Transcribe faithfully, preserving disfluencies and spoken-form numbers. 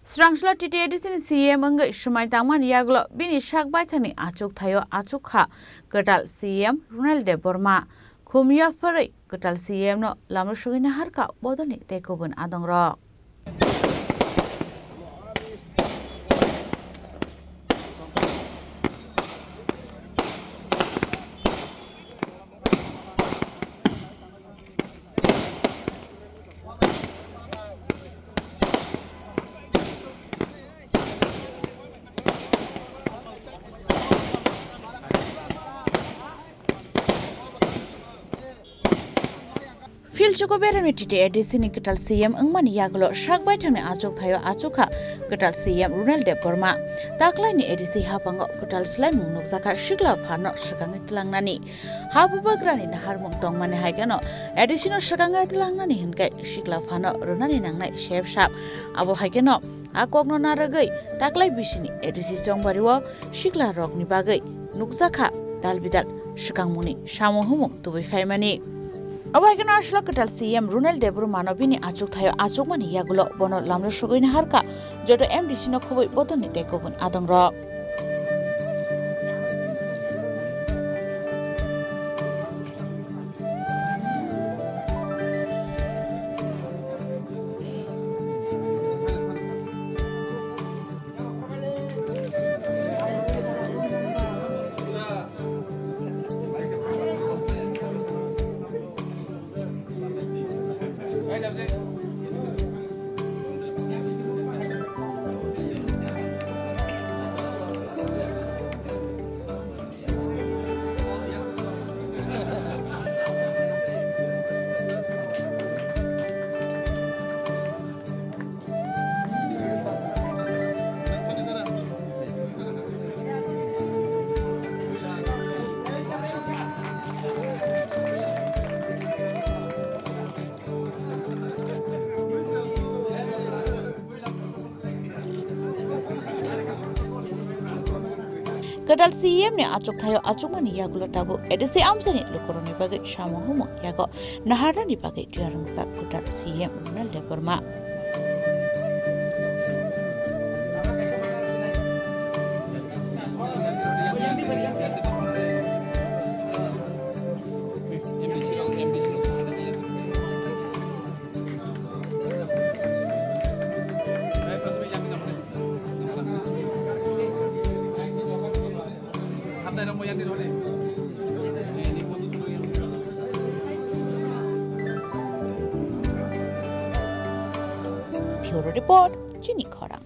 Srangsla T T A D C ni C M wngwi swmai tangmani yagulo bini sak baithangni achuk thaio achuk kha kwtal C M Ronald Debbarma. Khum yapharwi kwtal C M no lama sugwi naharkha bodolni tei kubun adongrok. Philchuko beremni T T A D C ni kwtal C M wngmani yagulo sak baithangni achuk thaio achuk kha kwtal C M Ronald Debbarma. Taklaini A D C haphango kwtal swlaimung nukjakha sikla pharno swkangwi twlangnani. Ha bubagrani naharmung tongmani hai kheno A D C no swkangwi twlangnani hinkhe sikla phano rwnani nangnai sep sap. Abo hai kheno a kokno narwgwi taklai bisini A D C chongbario sikla rokni bagwi nukjakha dal bidal swkangmungni samung humung tubui phaimani. Abo hai kheno aswk kwtal C M Ronald Debbarma no bini achuk thaio achukmani yagulo bono lamro sogwi naharkha joto M D C no khobwi bodolni tei kubun adongrok. Kwtal C M ni achuk thaio achukmani yagulo tabuk A D C amchaini lukurokni bagwi samung humung yago naharnani bagwi tiyar rwngsa kwtal C M Ronald Debbarma. Bureau Report, Chini Khorang.